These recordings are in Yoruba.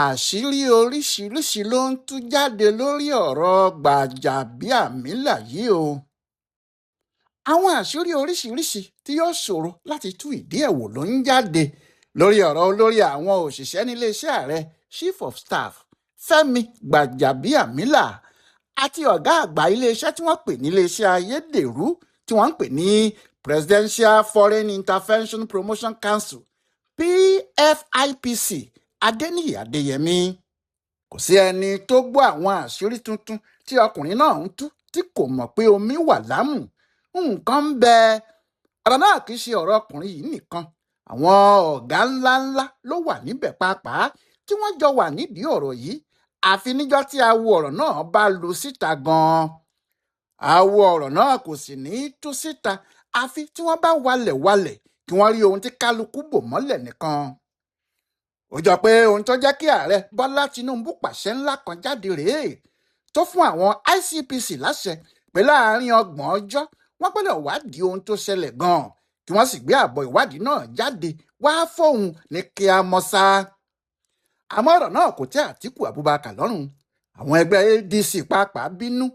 Àṣírí oríṣiríṣiì ló ń tú jáde lórí ọ̀rọ̀ Gbàjàbíàmílà yìí o. Àwọn àṣírí oríṣiríṣiì tí yóò ṣòro láti tú ìdí ẹ̀ wò ló ń jáde lórí ọ̀rọ̀ olórí àwọn òṣìṣẹ́ níléeṣẹ́ ààrẹ, Chief of Staff Fẹ́mi Gbàjàbíàmílà, àti ọ̀gá àgbà iléeṣẹ́ tí wọ́n pè ní iléeṣẹ́ ayédèrú tí wọ́n ń pè ní Presidential Foreign Intervention Promotion Council, PFIPC, Adéníyì Adéyẹmí. Kò sí ẹni tó gbọ́ àwọn àṣírí tuntun tí ọkùnrin náà ń tú tí kò mọ̀ pé omi wà lámù, nǹkan ń bẹ. Ọ̀rọ̀ náà kì í ṣe ọ̀rọ̀ ọkùnrin yìí nìkan. Àwọn ọ̀gá ńláńlá ló wà níbẹ̀ pàápàá tí wọ́n jọ wà nídìí ọ̀rọ̀ yìí. Àfi níjọ́ tí awo ọ̀rọ̀ náà bá lu síta gan-an. Awo ọ̀rọ̀ náà kò sì ní í tú síta àfi tí wọ́n bá walẹ̀ walẹ̀ kí wọ́n rí ohun tí kálukú bò mọ́lẹ̀ nìkan. Ó jọ pé ohun tó jẹ́ kí Ààrẹ Bọ́lá Tinubu pàṣẹ ńlá kan jáde rèé, tó fún àwọn ICPC láṣẹ pé láàárín 30 ọjọ́, wọ́n gbọ́dọ̀ wádìí ohun tó ṣẹlẹ̀ gan-an, kí wọ́n sì gbé àbọ̀ ìwádìí náà jáde wá fóun ní kíá mọ́sá. Àmọ́ ọ̀rọ̀ náà kò tẹ́ Àtíkù Abubakar lọ́rùn. Àwọn ẹgbẹ́ ADC pàápàá bínú.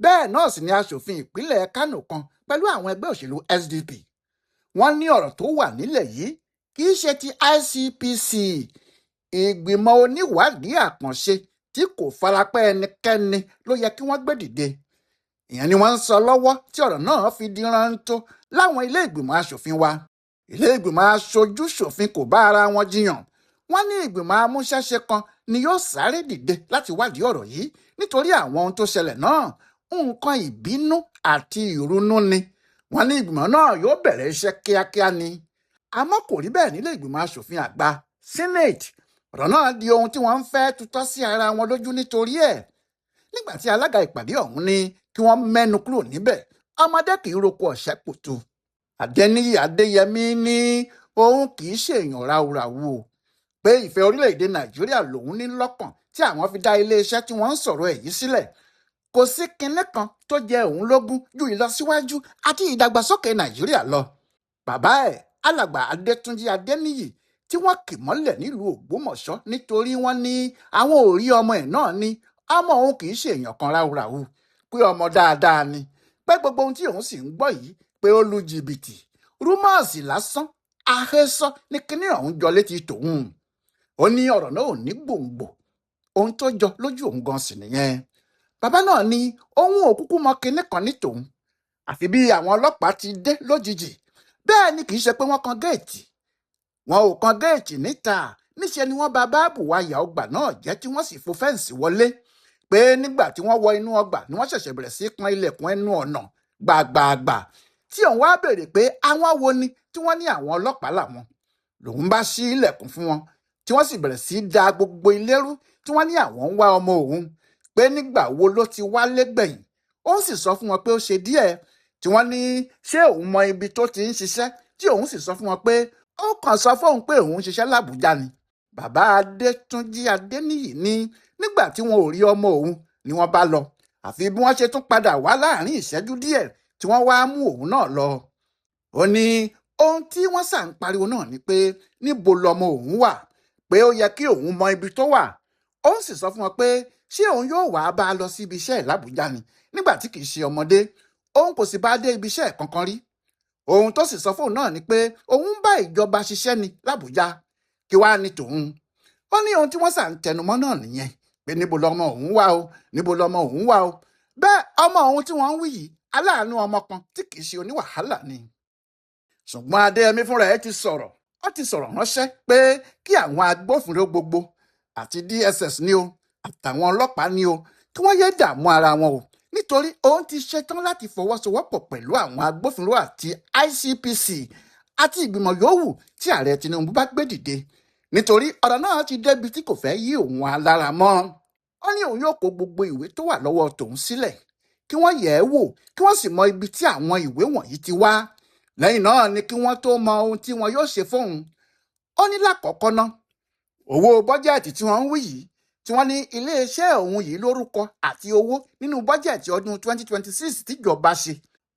Bẹ́ẹ̀ náà sì ni aṣòfin ìpínlẹ̀ Kánò kan pẹ̀lú àwọn ẹgbẹ́ òṣèlú SDP. Wọ́n ní ọ̀rọ̀ tó wà nílẹ̀ yìí kì í ṣe ti ICPC. Ìgbìmọ̀ oníwádìí àkànṣe tí kò farapẹ́ ẹnikẹ́ni ló yẹ kí wọ́n gbé dìde. Ìyẹn ni wọ́n ń sọ lọ́wọ́ tí ọ̀rọ̀ náà fi di rántó láwọn ilé ìgbìmọ̀ aṣòfin wa. Ilé ìgbìmọ̀ aṣojú ṣòfin kò bá ara wọn jiyàn. Wọ́n ní ìgbìmọ̀ amúṣẹ́ṣe kan ni yóò sáré dìde láti wádìí ọ̀rọ̀ yìí, nítorí àwọn ohun tó ṣẹlẹ̀ náà, nǹkan ìbínú àti ìrunú ni. Wọ́n ní ìgbìmọ̀ náà yóò bẹ̀rẹ̀ iṣẹ́ kíákíá ni. Àmọ́ kò rí bẹ́ẹ̀ nílé ìgbìmọ̀ aṣòfin àgbà, Senate. Ọ̀rọ̀ náà di ohun tí wọ́n ń fẹ́ tutọ́ sí ara wọn lójú nítorí ẹ̀. Nígbà tí alága ìpàdé ọ̀hún ní kí wọ́n mẹ́nu kúrò níbẹ̀, ọmọdé kì í roko ọ̀sẹ̀ pòtù. Adéníyì Adéyẹmí ní òun kì í ṣèèyàn ráúráú o, pé ìfẹ́ orílẹ̀-èdè Nàìjíríà lòun ní lọ́kàn tí àwọn fi dá iléeṣẹ́ tí wọ́n ń sọ̀rọ̀ ẹ̀ yìí sílẹ̀. Kò sí kinní kan tó jẹ òun lógún ju ìlọsíwájú àti ìdàgbàsókè Nàìjíríà lọ. Bàbá ẹ̀, Alàgbà Adétúnjì Adéníyì, tí wọ́n kì mọ́lẹ̀ nílùú Ògbómọ̀ṣọ́ nítorí wọ́n ní àwọn ò rí ọmọ ẹ̀ náà, ní ọmọ òun kì í ṣe èèyàn kan ráúráú, pé ọmọ dáadáa ni, pé gbogbo ohun tí òun sì ń gbọ́ yìí pé ó lu jìbìtì, rumours lásán, àhesọ ní kinní ọ̀hún jọ létí tòun. Ó ní ọ̀rọ̀ náà ò ní gbòǹgbò, ohun tó jọ lójú òun gan sì nìyẹn. Bàbá náà ní òun ò kúkú mọ kinní kan ní tòun, àfi bí àwọn ọlọ́pàá ti dé lójijì. Bẹ́ẹ̀ ni kì í ṣe pé wọ́n kan géètì. Wọn ò kan géètì níta. Níṣẹ́ ni wọ́n bá báàbù wáyà ọgbà náà jẹ́, tí wọ́n sì fo fence wọlé. Pé nígbà tí wọ́n wọ inú ọgbà ni wọ́n ṣẹ̀ṣẹ̀ bẹ̀rẹ̀ sí kan ilẹ̀kùn ẹnu ọ̀nà gbàgbàgbà, tí òun wá béèrè pé àwọn wo ni, tí wọ́n ní àwọn ọlọ́pàá làwọn. Lòun bá ṣí ilẹ̀kùn fún wọn, tí wọ́n sì bẹ̀rẹ̀ sí da gbogbo ilé rú, tí wọ́n ní àwọn ń wá ọmọ òun, pé nígbà wo ló ti wálé gbẹ̀yìn. Òun sì sọ fún wọn pé ó ṣe díẹ̀, tí wọ́n ní ṣé òun mọ ibi tó ti ń ṣiṣẹ́, tí òun sì sọ fún wọn pé ó kàn sọ fóun pé òun ń ṣiṣẹ́ l'Àbújá ni. Bàbá Adétúnjì Adéníyì ní nígbà tí wọn ò rí ọmọ òun ni wọ́n bá lọ, àfi bí wọ́n ṣe tún padà wá láàrin ìṣẹ́jú díẹ̀ tí wọ́n wá mú òun náà lọ. Ó ní ohun tí wọ́n sà ń pariwo náà ni pé níbo lọmọ òun wà, pé ó yẹ kí òun mọ ibi tó wà. Òun sì sọ fún wọn pé ṣé òun yóò wá bá a lọ sí ibi iṣẹ́ ẹ̀ l'Àbújá ni, nígbà tí kì í ṣe ọmọdé? Òun kò sì bá a dé ibi iṣẹ́ ẹ̀ kankan rí. Ohun tó sì sọ fóun náà ni pé òun ń bá ìjọba ṣiṣẹ́ ni l'Àbújá, kí wàá ní tòun. Ó ní ohun tí wọ́n sà ń tẹnumọ́ náà nìyẹn, pé níbo lọmọ òun wà o, níbo lọmọ òun wà o. Bẹ́ẹ̀ ọmọ òun tí wọ́n ń wí yìí, aláàánú ọmọ kan tí kì í ṣe oníwàhálà ni. Ṣùgbọ́n Adéyẹmí fúnra ẹ̀ ti sọ̀rọ̀. Ó ti sọ̀rọ̀ ránṣẹ́ pé kí àwọn agbófinró gbogbo àti DSS ní o, àtàwọn ọlọ́pàá ní o, kí wọ́n yéé dààmú ara wọn o, nítorí òun ti ṣetán láti fọwọ́sowọ́pọ̀ pẹ̀lú àwọn agbófinró àti ICPC àti ìgbìmọ̀ yòówù tí Ààrẹ Tinubu bá gbé dìde, nítorí ọ̀rọ̀ náà ti débi tí kò fẹ́ yí òun alára mọ́. Ó ní òun yóò kó gbogbo ìwé tó wà lọ́wọ́ tòun sílẹ̀ kí wọ́n yẹ̀ ẹ́ wò, kí wọ́n sì mọ ibi tí àwọn ìwé wọ̀nyí ti wá. Lẹ́yìn náà ni kí wọ́n tó mọ ohun tí wọn yóò ṣe fóun. Ó ní lákọ̀ọ́kọ́ ná, owó bọ́jẹ̀tì tí wọ́n ń wí yìí, tí wọ́n ní iléeṣẹ́ òun yìí lórúkọ àti owó nínú bọ́jẹ̀tì ọdún 2026 tíjọba ṣe,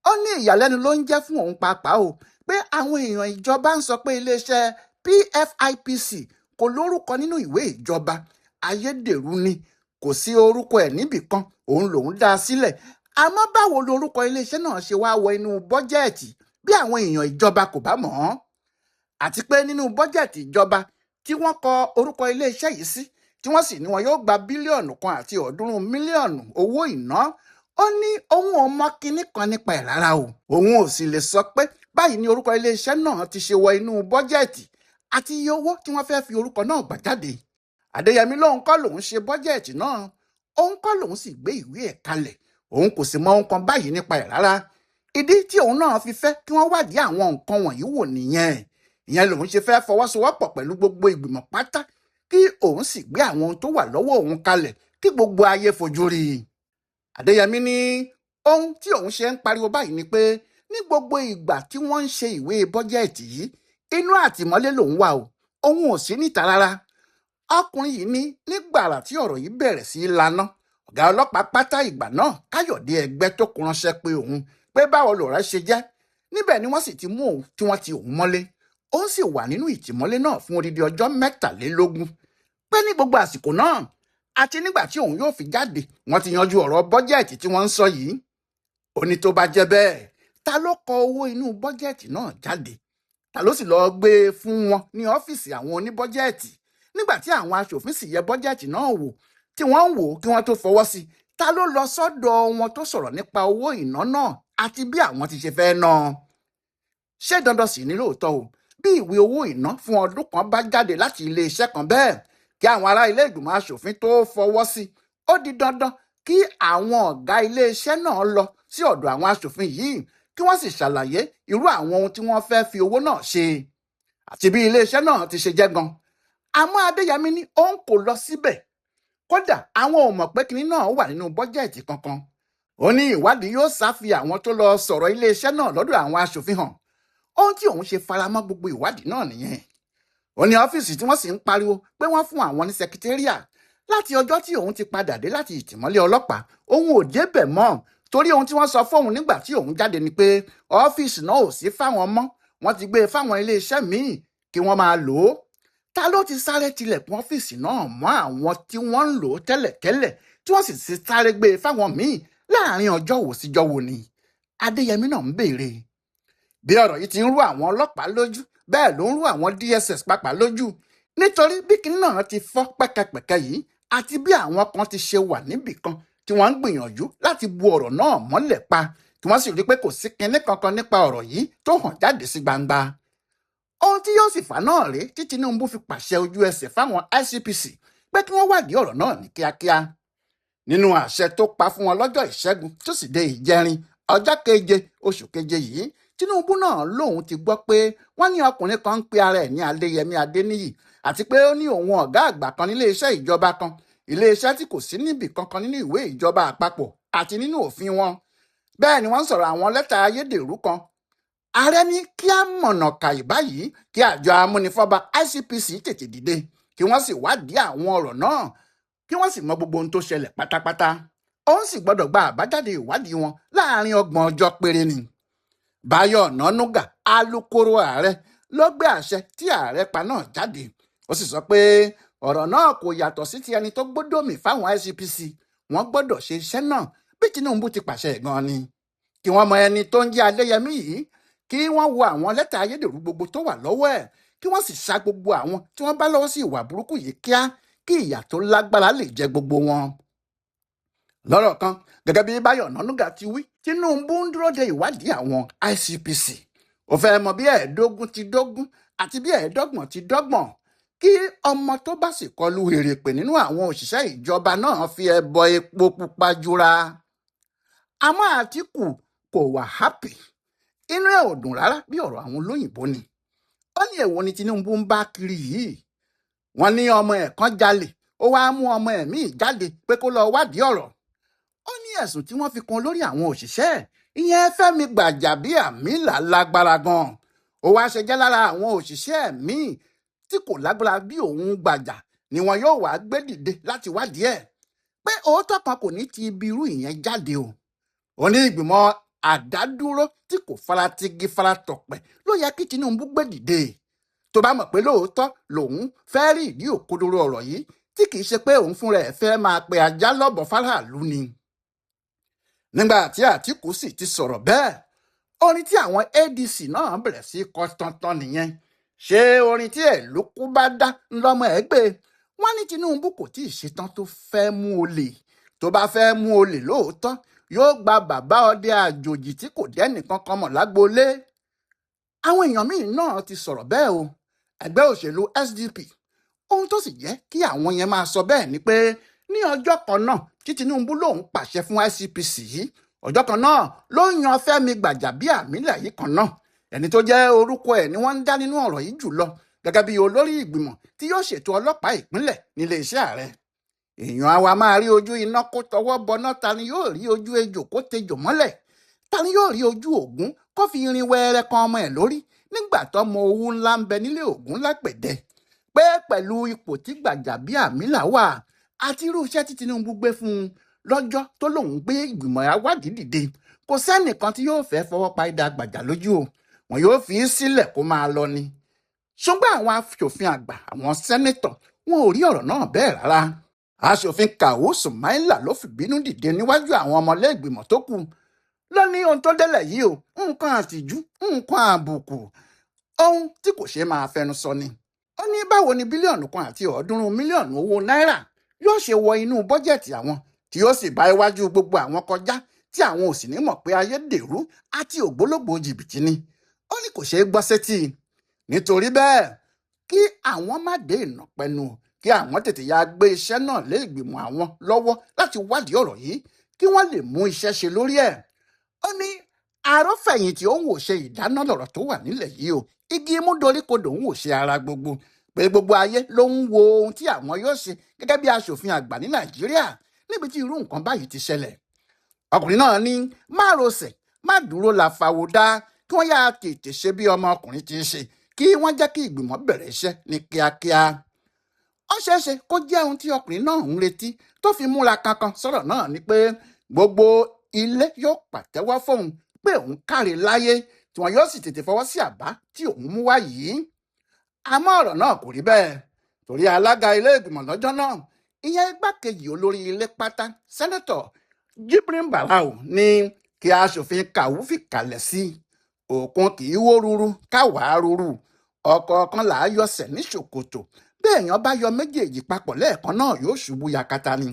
ó ní ìyàlẹ́nu ló ń jẹ́ fún òun pàápàá o, pé àwọn èèyàn ìjọba ń sọ pé iléeṣẹ́ PFIPC kò lórúkọ nínú ìwé ìjọba. Ayédèrú ni, kò sí orúkọ ẹ̀ níbì kan, òun lòún dá a sílẹ̀. Àmọ́ báwo lorúkọ iléeṣẹ́ náà ṣe wá wọ inú bọ́jẹ́ẹ̀tì bí àwọn èèyàn ìjọba kò bá mọ̀ ọ́n? Àti pé nínú bọ́jẹ̀tì ìjọba tí wọ́n kọ orúkọ iléeṣẹ́ yìí sí, tí wọ́n sì ní wọn yóò gba 1.3 bílíọ̀nù owó ìná, ó ní òun ò mọ kinní kan nípa ẹ̀ rárá o. Òun ò sì lè sọ pé báyìí ni orúkọ iléeṣẹ́ náà ti ṣe wọ inú bọ́jẹ̀tì àti iye owó tí wọ́n fẹ́ fi orúkọ náà gbà jáde. Adéyẹmí lóun kọ́ lòun ṣe bọ́jẹ̀tì náà, òun kọ́ lòun sì gbé ìwé ẹ̀ kalẹ̀, òun kò sì mọ ohun kan báyìí nípa ẹ̀ rárá. Ìdí tí òun náà fi fẹ́ kí wọ́n wádìí àwọn nǹkan wọ̀nyí wò nìyẹn. Ìyẹn lòun ṣe fẹ́ fọwọ́sowọ́pọ̀ pẹ̀lú gbogbo ìgbìmọ̀ pátá, kí òun sì gbé àwọn ohun tó wà lọ́wọ́ òun kalẹ̀ kí gbogbo ayé fojú rí i. Adéyẹmí ní ohun tí òun ṣe ń pariwo báyìí ni pé ní gbogbo ìgbà tí wọ́n ń ṣe ìwé bọ́jẹ́ẹ̀tì yìí, inú àtìmọ́lé lòun wà o, òun ò sí níta rárá. Ọkùnrin yìí ní nígbàrà tí ọ̀rọ̀ yìí bẹ̀rẹ̀ sí í laná, ọ̀gá ọlọ́pàá pátá ìgbà náà Káyọ̀dé Ẹgbẹ́ tó kó ránṣẹ́ pé òun pé báwo lọ̀rọ̀ ṣe jẹ́. Níbẹ̀ ni wọ́n sì ti mú òun tí wọ́n ti òun mọ́lé. Òun sì wà nínú ìtìmọ́lé náà fún odidi ọjọ́ 23. Pé ní gbogbo àsìkò náà àti nígbà tí òun yóò fi jáde, wọ́n ti yanjú ọ̀rọ̀ bọ́jẹ́ẹ̀tì tí wọ́n ń sọ yìí. Ó ní tó bá jẹ́ bẹ́ẹ̀, ta ló kọ owó inú bọ́jẹ́ẹ̀tì náà jáde? Ta ló sì lọ́ọ́ gbé e fún wọn ní ọ́fíìsì àwọn oníbọ́jẹ́ẹ̀tì? Nígbà tí àwọn aṣòfin sì yẹ bọ́jẹ́ẹ̀tì náà wò, tí wọ́n ń wò ó kí wọ́n tó fọwọ́ sí, ta ló lọ sọ́dọ̀ wọn tó sọ̀rọ̀ nípa owó ìná náà àti bí àwọn ti ṣe fẹ́ ná? Ṣé dandan sì ni lóòótọ́ o, bí ìwé owó ìná fún ọdún kan bá jáde láti iléeṣẹ́ kan bẹ́ẹ̀, kí àwọn ará ilé ìgbìmọ̀ aṣòfin tó fọwọ́ sí, ó di dandan kí àwọn ọ̀gá iléeṣẹ́ náà lọ sí ọ̀dọ̀ àwọn aṣòfin yìí kí wọ́n sì ṣàlàyé irú àwọn ohun tí wọ́n fẹ́ fi owó náà ṣe àti bí iléeṣẹ́ náà ti ṣe jẹ́ gan. Àmọ́ Adéyẹmí ní òun kò lọ síbẹ̀, kódà àwọn ò mọ̀ pé kinní náà wà nínú bọ́jẹ̀tì kankan. Ó ní ìwádìí yóò sáfi àwọn tó lọ sọ̀rọ̀ iléeṣẹ́ náà lọ́dọ̀ àwọn aṣòfin hàn. Ohun tí òun ṣe faramọ́ gbogbo ìwádìí náà nìyẹn. Ó ní ọ́fíìsì tí wọ́n sì ń pariwo pé wọ́n fún àwọn ní sẹkítẹ́ríà láti ọjọ́ tí òun ti padà dé láti ìtìmọ́lé ọlọ́pàá, òun ò débẹ̀ mọ́, torí ohun tí wọ́n sọ fóun nígbà tí òun jáde ni pé ọ́fíìsì náà ò sí fáwọn mọ́, wọ́n ti gbé e fáwọn iléeṣẹ́ míì kí wọ́n máa lò ó. Ta ló ti sáré tilẹ̀kùn ọ́fíìsì náà mọ́ àwọn tí wọ́n ń lò ó tẹ́lẹ̀tẹ́lẹ̀ tí wọ́n sì ti sáré gbé e fáwọn míì láàrin ọjọ́ wo síjọ́ wo ni? Adéyẹmí náà ń béèrè. Bí ọ̀rọ̀ yìí ti ń rú àwọn ọlọ́pàá lójú, bẹ́ẹ̀ ló ń rú àwọn DSS pàápàá lójú, nítorí bí kinní náà ti fọ́ pẹ́kẹ́pẹ́kẹ́ yìí àti bí àwọn kan ti ṣe wà níbì kan tí wọ́n ń gbìyànjú láti bu ọ̀rọ̀ náà mọ́lẹ̀ pa, kí wọ́n sì rí pé kò sí kinní kankan nípa ọ̀rọ̀ yìí tó hàn jáde sí gbangba. Ohun tí yóò sì fà náà rèé tí Tinubu fi pàṣẹ ojú ẹsẹ̀ fáwọn ICPC pé kí wọ́n wádìí ọ̀rọ̀ náà ní kíákíá. Nínú àṣẹ tó pa fún wọn lọ́jọ́ Ìṣẹ́gun Túsídéé ìjẹrin ọjọ́ keje oṣù keje yìí, Tinubu náà lòun ti gbọ́ pé wọ́n ní ọkùnrin kan ń pe ara ẹ̀ ní Adéyẹmí Adéníyì, àti pé ó ní òun ọ̀gá àgbà kan nílé iṣẹ́ ìjọba kan, iléeṣẹ́ tí kò sí níbì kankan nínú ìwé ìjọba àpapọ̀ àti nínú òfin wọn. Bẹ́ẹ̀ ni wọ́n ń sọ̀rọ̀ àwọn lẹ́tà ayédèrú kan. Ààrẹ ní kí á mọ̀nà kàì báyìí kí àjọ amúnifọ́ba ICPC tètè dìde kí wọ́n sì wádìí àwọn ọ̀rọ̀ náà, kí wọ́n sì mọ gbogbo ohun tó ṣẹlẹ̀ pátápátá. Òun sì gbọ́dọ̀ gba àbájáde ìwádìí wọn láàrin 30 ọjọ́ péré ni. Báyọ̀ Ọ̀nànúgà, alukoro ààrẹ, ló gbé àṣẹ tí ààrẹ pa náà jáde. Ó sì sọ pé ọ̀rọ̀ náà kò yàtọ̀ sí ti ẹni tó gbódòmì fáwọn ICPC. Wọ́n gbọ́dọ̀ ṣe iṣẹ́ náà bí Tinubu ti pàṣẹ gan ni. Kí wọ́n mọ ẹni tó ń jẹ́ Adéyẹmí yìí, kí wọ́n wo àwọn lẹ́tà ayédèrú gbogbo tó wà lọ́wọ́ ẹ̀, kí wọ́n sì ṣa gbogbo àwọn tí wọ́n bá lọ́wọ́ sí ìwà burúkú yìí kíá, kí ìyà tó lágbára lè jẹ gbogbo wọn. Lọ́rọ̀ kan, gẹ́gẹ́ bí Báyọ̀ Ọ̀nànúgà ti wí, Tinubu ń dúró de ìwádìí àwọn ICPC. Ó fẹ́ mọ bí 25 ti dógún àti bí 25 ti dọ́gbọ̀n, kí ọmọ tó bá sì kọlu èrèpè nínú àwọn òṣìṣẹ́ ìjọba náà fi ẹbọ epo pupa jura. Àmọ́ Àtíkù kò wà happy, inú ẹ̀ ò dùn rárá bí ọ̀rọ̀ àwọn olóyìnbó ni. Ó ní èwo ni Tinubu ń bá kiri yìí? Wọ́n ní ọmọ ẹ̀ kan jalè, ó wáá mú ọmọ ẹ̀ míì jáde pé kó lọ wádìí ọ̀rọ̀. Ó ní ẹ̀sùn tí wọ́n fi kan lórí àwọn òṣìṣẹ́ ìyẹn Fẹ́mi Gbàjàbíàmílà lágbára gan. Ó wáá ṣe jẹ́ lára àwọn òṣìṣẹ́ míì tí kò lágbára bí òun Gbàjà ni wọn yóò wá gbé dìde láti wádìí ẹ̀, pé òótọ́ kan kò ní ti ibi irú ìyẹn jáde o. Ó ní ìgbìmọ̀ àdádúró tí kò faratigi faratọ̀pẹ̀ ló yẹ kí Tinubu gbé dìde. Tó bá mọ̀ pé lóòótọ́ lòun fẹ́ rí ìdí òkodoro ọ̀rọ̀ yìí, tí kì í ṣe pé òun fúnra ẹ̀ fẹ́ máa pe ajá lọ́bọ̀ fáráàlú ni. Nígbà tí Àtìkù sì ti sọ̀rọ̀ bẹ́ẹ̀, orin tí àwọn ADC náà bẹ̀rẹ̀ sí kọ tantan nìyẹn. Ṣé orin tí Ẹ̀lúkú bá dá ńlọmọ ẹ̀ gbé? Wọ́n ní Tinubu kò tí ì ṣetán tó fẹ́ mú olè. Tó bá fẹ́ mú olè lóòótọ́, yóò gba bàbá ọdẹ àjòjì tí kò dẹ́nìkan kan mọ̀ lágboolé. Àwọn èèyàn míì náà ti sọ̀rọ̀ bẹ́ẹ̀ o. Ẹgbẹ́ òṣèlú SDP, ohun tó sì jẹ́ kí àwọn yẹn máa sọ bẹ́ẹ̀ ni pé ní ọjọ́ kan náà tí Tinubu lòun pàṣẹ fún ICPC yìí, ọjọ́ kan náà ló yan Fẹ́mi Gbàjàbíàmílà yìí kan náà, ẹni tó jẹ́ orúkọ ẹ̀ ni wọ́n ń dá nínú ọ̀rọ̀ yìí jùlọ gẹ́gẹ́ bí olórí ìgbìmọ̀ tí yóò ṣètò ọlọ́pàá ìpínlẹ̀ nílé iṣẹ́ ààrẹ. Èèyàn àwa máa rí ojú iná kó tọwọ́ bọná, ta ni yóò rí ojú ejò kó tejò mọ́lẹ̀, ta ni yóò rí ojú Ògún kó fi irin wẹ́ẹ́rẹ́ kan ọmọ ẹ̀ lórí nígbà tọmọ owó ńlá ń bẹ nílé Ògún lápẹ̀dẹ. Pé pẹ̀lú ipò tí Gbàjàbíàmílà wà àti irú iṣẹ́ tí Tinubu gbé fún un lọ́jọ́ tó lóun gbé ìgbìmọ̀ awádìí dìde, kò sẹ́nìkan tí yóò fẹ́ fọwọ́ pa idà Gbàjà lójú o, wọn yóò fi í sílẹ̀ kó máa lọ ni. Ṣùgbọ́n àwọn aṣòfin àgbà, àwọn sẹ́nẹ́tọ̀, wọn ò rí ọ̀rọ̀ náà bẹ́ẹ̀ rárá. Aṣòfin Kawu Sumaila ló fìbínú dìde níwájú àwọn ọmọlẹ́gbìmọ̀ tó kù ló ní ohun tó délẹ̀ yìí o, nǹkan àtìjú, nǹkan àbùkù, ohun tí kò ṣeé máa fẹnu sọ ni. Ó ní báwo ni 300 bílíọ̀nù owó náírà yóò ṣe wọ inú bọ́jẹ̀tì àwọn tí yóò sì bá iwájú gbogbo àwọn kọjá tí àwọn ò sì ní mọ̀ pé ayédèrú àti ògbólógbòó jìbìtì ni. Ó ní kò ṣeé gbọ́ sétí. Nítorí bẹ́ẹ̀, kí àwọn má dé ìnà pẹnu, kí àwọn tètè ya gbé iṣẹ́ náà lé ìgbìmọ̀ àwọn lọ́wọ́ láti wádìí ọ̀rọ̀ yìí kí wọ́n lè mú iṣẹ́ ṣe lórí ẹ̀. Ó ní àròfẹ̀yìntì òun ò ṣe ìdáná lọ̀rọ̀ tó wà nílẹ̀ yìí o, igi imú doríkodò òun ò ṣe ara gbogbo, pé gbogbo ayé ló ń wo ohun tí àwọn yóò ṣe gẹ́gẹ́ bí aṣòfin àgbà ní Nàìjíríà níbi tí irú nǹkan báyìí ti ṣẹlẹ̀. Ọkùnrin náà ní má rọsẹ̀, má dúró la fàwọ́dá, kí wọ́n yáa tètè ṣe bí ọmọkùnrin ti ń ṣe, kí wọ́n jẹ́ kí ìgbìmọ̀ bẹ̀rẹ̀ iṣẹ́ ní kíákíá. Ó ṣeéṣe kó jẹ́ ohun tí ọkùnrin náà ń retí tó fi múra kankan sọ̀rọ̀ náà ni pé gbogbo ilé yóò pàtẹ́wọ́ fóun pé òun káre láyé, tí wọn yóò sì tètè fọwọ́ sí àbá tí òun mú wá yìí. Àmọ́ ọ̀rọ̀ náà kò rí bẹ́ẹ̀, torí alága ilé ìgbìmọ̀ lọ́jọ́ náà, ìyẹn igbákejì olórí ilé pátá, sẹ́nẹ́tọ̀ Jibrin Barau, ní kí aṣòfin Kawu fi kalẹ̀ sí. Òkun kì í wó ruru káwàá ruru, ọ̀kọ̀ọ̀kan là á yọsẹ̀ ní ṣòkòtò, bí èèyàn bá yọ méjèèjì papọ̀ lẹ́ẹ̀kan náà yóò ṣubú yakata ni.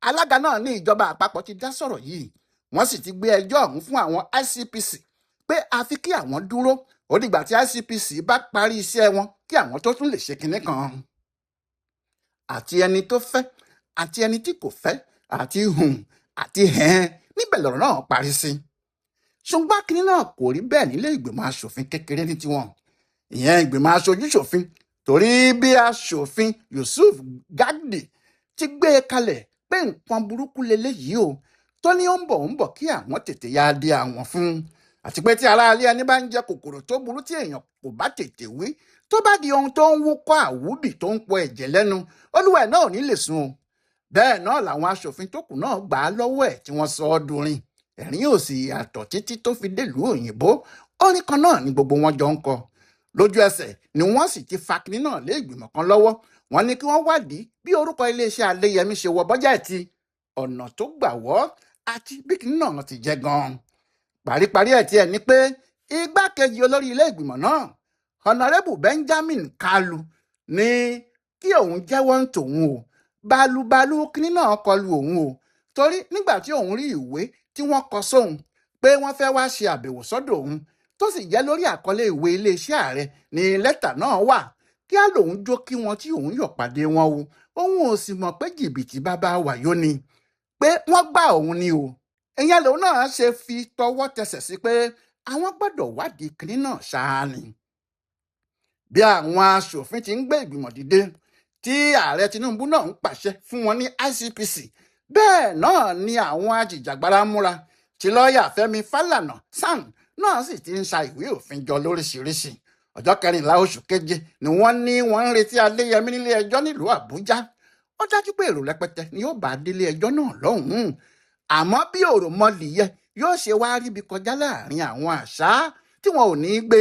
Alága náà ní ìjọba àpapọ̀ ti dá sọ̀rọ̀ yìí, wọ́n sì ti gbé ẹjọ́ ọ̀hún fún àwọn ICPC pé àfi kí àwọn dúró ó dìgbà tí ICPC bá parí iṣẹ́ wọn kí àwọn tó tún lè ṣe kinní kan. Àti ẹni tó fẹ́ àti ẹni tí kò fẹ́, àti hùn àti hẹ́n, níbẹ̀ lọ̀rọ̀ náà parí sí. Ṣùgbọ́n kinní náà kò rí bẹ́ẹ̀ nílé ìgbìmọ̀ aṣòfin kékeré ní tiwọn, ìyẹn ìgbìmọ̀ aṣojúṣòfin, torí bí aṣòfin Yusuf Gagdi ti gbé e kalẹ̀ pé nǹkan burúkú leléyìí o, tó ní ó ń bọ̀ kí àwọn tètè ya dé àwọn fún un, àti pé tí aráalé ẹni bá ń jẹ kòkòrò tó burú tí èèyàn kò bá tètè wí, tó bá di ohun tó ń wúkọ́ àwúbì tó ń pọ ẹ̀jẹ̀ lẹ́nu, olúwa ẹ̀ náà ò ní lè sùn o. Bẹ́ẹ̀ náà làwọn aṣòfin tó kù náà gbà á lọ́wọ́ ẹ̀ tí wọ́n sọ ọ́ durin. Ẹ̀rín ò sì yàtọ̀ títí tó fi délùú òyìnbó, orin kan náà ni gbogbo wọn jọ ń kọ. Lójú ẹsẹ̀ ni wọ́n sì ti fa kinní náà lé ìgbìmọ̀ kan lọ́wọ́. Wọ́n ní kí wọ́n wádìí bí orúkọ iléeṣẹ́ Adéyẹmí ṣe wọ bọ́jẹ̀tì, ọ̀nà tó gbà wọ́ àti bí kinní náà ti jẹ́ gan-an. Paríparí ẹ̀ tiẹ̀ ni pé igbákejì olórí ilé ìgbìmọ̀ náà, Honorable Benjamin Kalu, ní kí òun jẹ́wọ́ ń tòun o, balùbalù kinní náà kọlu òun o, torí nígbà tí òun rí ìwé tí wọ́n kọ sóun pé wọ́n fẹ́ wá ṣe àbẹ̀wò sọ́dọ̀ òun, tó sì jẹ́ lórí àkọlé ìwé iléeṣẹ́ ààrẹ ní lẹ́tà náà wà, kí á lòun jó kí wọn tí òun yọ̀ pàdé wọn o, òun ò sì mọ̀ pé jìbìtì bàbá wàyó ni, pé wọ́n gbà òun ni o. Ìyẹn lòun náà ṣe fi tọwọ́ tẹsẹ̀ sí pé àwọn gbọ́dọ̀ wádìí kinní náà ṣáá ni. Bí àwọn aṣòfin ti ń gbé ìgbìmọ̀ dìde tí ààrẹ Tinubu náà ń pàṣẹ fún wọn ní ICPC, bẹ́ẹ̀ náà ni àwọn ajìjàgbara ń múra tí lọ́ọ̀yà Fẹ́mi Fálànà SAN náà sì ti ń sa ìwé òfin jọ lóríṣiríṣi. Ọjọ́ 14 oṣù keje ni wọ́n ní wọ́n ń retí Adéyẹmí nílé ẹjọ́ nílùú Àbújá. Ó dájú pé èrò rẹpẹtẹ ni yóò bá délé ẹjọ́ náà lọ́hùn-ún. Àmọ́ bí òròmọdìyẹ yóò ṣe wá ríbi kọjá láàrin àwọn àṣà tí wọn ò ní í gbé,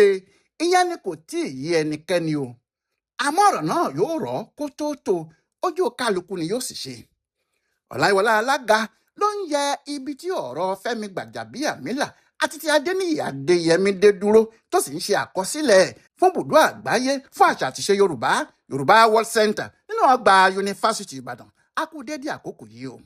ìyẹn ni kò tí ì yé ẹnikẹ́ni o. Àmọ́ ọ̀rọ̀ náà yóò rọ̀ kó tó tó, Ojú kálukú ni yóò sì ṣe. Ọláyíwọlá Alága ló ń yẹ ibi tí ọ̀rọ̀ Fẹ́mi Gbàjàbíàmílà àti ti Adéníyì Adéyẹmí dé dúró, tó sì ń ṣe àkọsílẹ̀ fún bùdó àgbáyé fún àṣà àtiṣe Yorùbá, Yorùbá World Center, nínú ọgbà Yunifásitì Ìbàdàn. A kú dédé àkókò yìí o.